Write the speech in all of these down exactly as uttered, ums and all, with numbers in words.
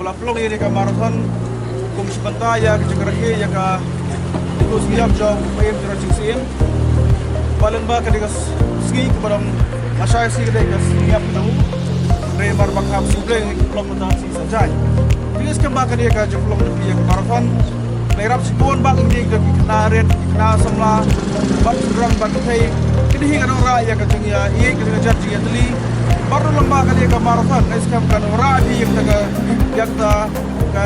La pynlong ïa kane ka marathon kum shi bynta ïa ka jingrakhe ïa ka jingïap jong u Paiem Tirot Sing Syiem. Ba lyngba kane ka sngi kaba dang lashai sngi ka dei ka sngi ïap jong u. Hynrei namar ba ka hap sngi Blei ngi pynlong mynta sngi Saitjaiñ. Te skhem ba kane ka jingpynlong jong phi ïa ka marathon, ngi ïarap shibun ba kine ki khynnah rit, ki khynnah samla, bad ki rong bad ki thei, kine hi ka nongrah ïa ka jingïa ïeit, ka jingïa jingïatylli. Bad ruh lyngba kane ka marathon ngi skhem ka nongrah ïa ka, ïa ka, ka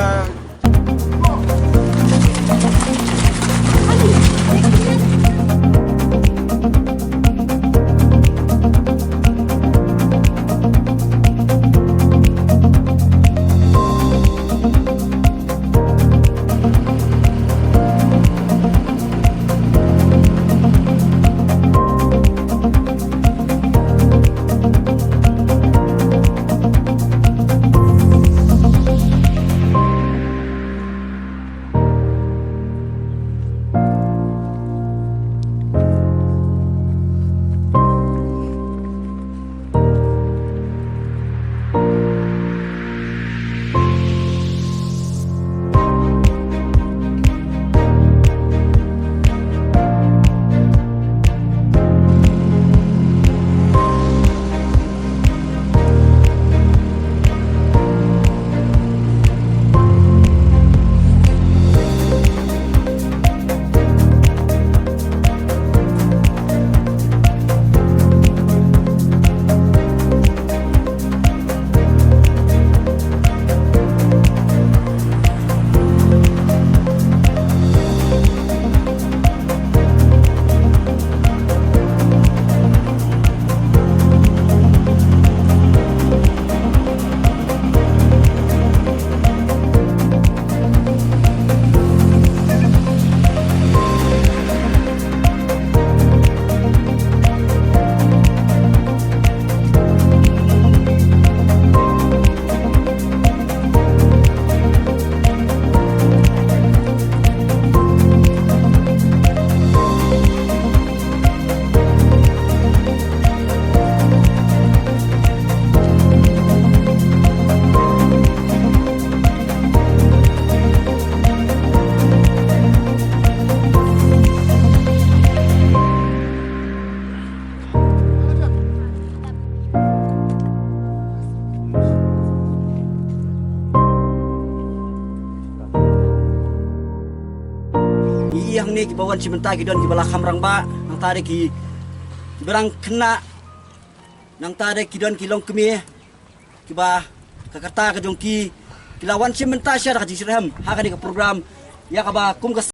Ngi ïohi hangne kiba wan shim bynta ki don kiba la kham rangbah, nangta de ki, kiba dang khynnah, nangta de ki don ki longkmie, kiba ka kata ka jong ki, ki la wan shim bynta sha ka jingshitrhem ha kane ka program, ïa kaba kum ka